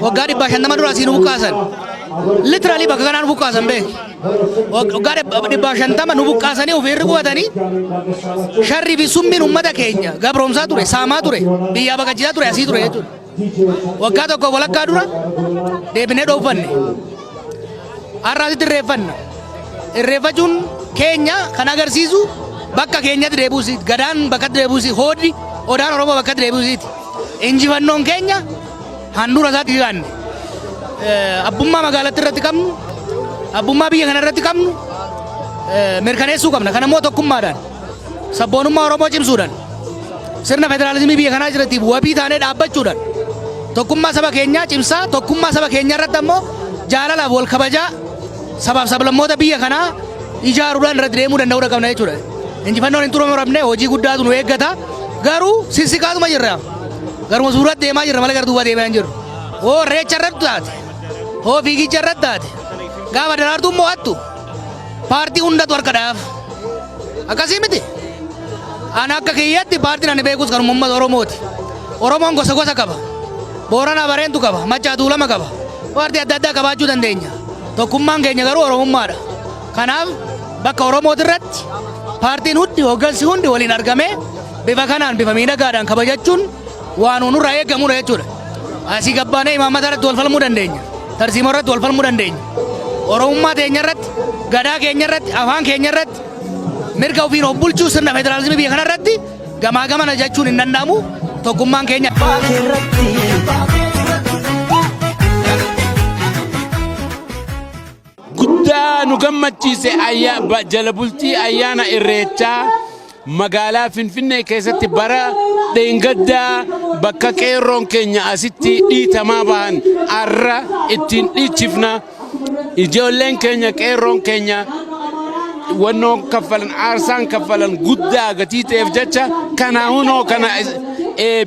Waggaa 150 dura asii nu buqqaasan. Literally bakka kanaa nu buqqaasan beeki. Waggaa 150 nu buqqaasanii ofiirri qubatanii sharrii fi summiin uummata keenya gabroomsaa ture, saamaa ture, biyyaa baqachiisaa ture asii ture jechuudha. Waggaa tokko walakkaa dura deebinee dhooffanne. Har'a asitti irreeffanna. Irreeffachuun keenya kan agarsiisu bakka keenyatti deebi'uusiiti. Gadaan bakkatti deebi'uusiiti. Hooddi odaan Oromoo bakkatti deebi'uusiiti. Injifannoon keenya handhuura isaatti jiraanne. Abbummaa magaalatti irratti qabnu, abbummaa biyya kana irratti qabnu mirkaneessuu qabna. Kana immoo tokkummaadhaan sabboonummaa Oromoo cimsuudhaan sirna federaalizimii biyya kanaa jiratiif wabii taanee dhaabbachuudhaan tokkummaa saba keenyaa cimsaa tokkummaa saba keenyaa irratti ammoo jaalalaaf wal kabajaa sabaaf sablammoota biyya kanaa ijaaruudhaan irratti deemuu danda'uu qabna jechuudha. Injifannoon hin xumuramne hojii guddaatu nu eeggata. Garuu sissiqaatuma jirra. Garuma suuratti deemaa jirra malee gara duubaa deemaa hin jirru. Hoo irreecha irratti taate, hoo fiigicha irratti taate, gaafa daraartuun mo'attu paartii hundatu harka dhaaf. Akkasii miti. Ana akka kiyyatti paartiin ani beekus kan uummata Oromooti. Oromoon gosa gosa qaba. Booranaa Bareentu qaba. Maccaa Tuulama qaba. Paartii adda addaa qabaachuu dandeenya. Tokkummaan keenya garuu Oromummaadha. Kanaaf bakka Oromooti irratti paartiin hundi hooggansi hundi waliin argamee bifa kanaan bifa miidhagaadhaan kabajachuun waan nurraa eegamudha jechuudha. Asii gabbaanee imaammata irratti wal falmuu dandeenya. Tarsiimoo irratti wal falmuu dandeenya. Oromummaa teenya irratti, gadaa keenya irratti, afaan keenya irratti mirga ofiin of bulchuu sirna federaalizimii biyya kana irratti gamaa gamana jechuun hin danda'amu. Tokkummaan keenya. Guddaa nu gammachiise jala bultii ayyaana irreechaa magaalaa Finfinnee keessatti bara dheengaddaa bakka qeerroon keenya asitti dhiitamaa bahan arra ittiin dhiichifna. Ijoolleen keenya qeerroon keenya wannoon kaffalan aarsaan kaffalan guddaa gatii ta'eef jecha kana hunoo kana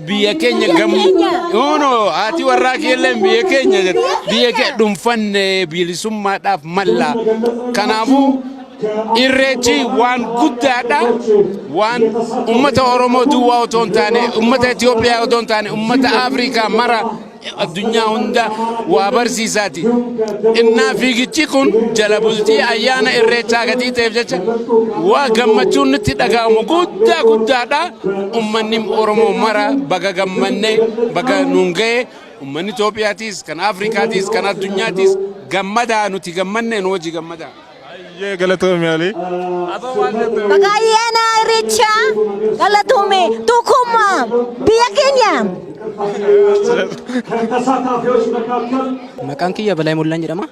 biyya keenya gam hunoo haati warraa keelleen biyya keenya jedhu biyya keenya dhuunfanne bilisummaadhaaf malla. Kanaafuu Irreechi waan guddaadha. Waan ummata Oromoo duwwaa otoo hin taane, ummata Itoophiyaa otoo hin taane, ummata Afrikaa mara addunyaa hunda waa barsiisaati. Innaa fiigichi kun jala bultii ayyaana irreechaa gatii ta'eef jecha waa gammachuun nutti dhaga'amu guddaa guddaadha. Ummanni Oromoo mara baga gammannee baga nuun ga'e. Ummanni Itoophiyaatiis, kan Afrikaatiis, kan addunyaatiis gammadaa nuti gammannee nu wajji gammadaa. Baay'ee galatoomi Ali. Atoo maal jette? Baga ayyaana irreechaa galatoome tokkummaa biyya keenya. Maqaan kiyya Balaa Mollaan jedhama.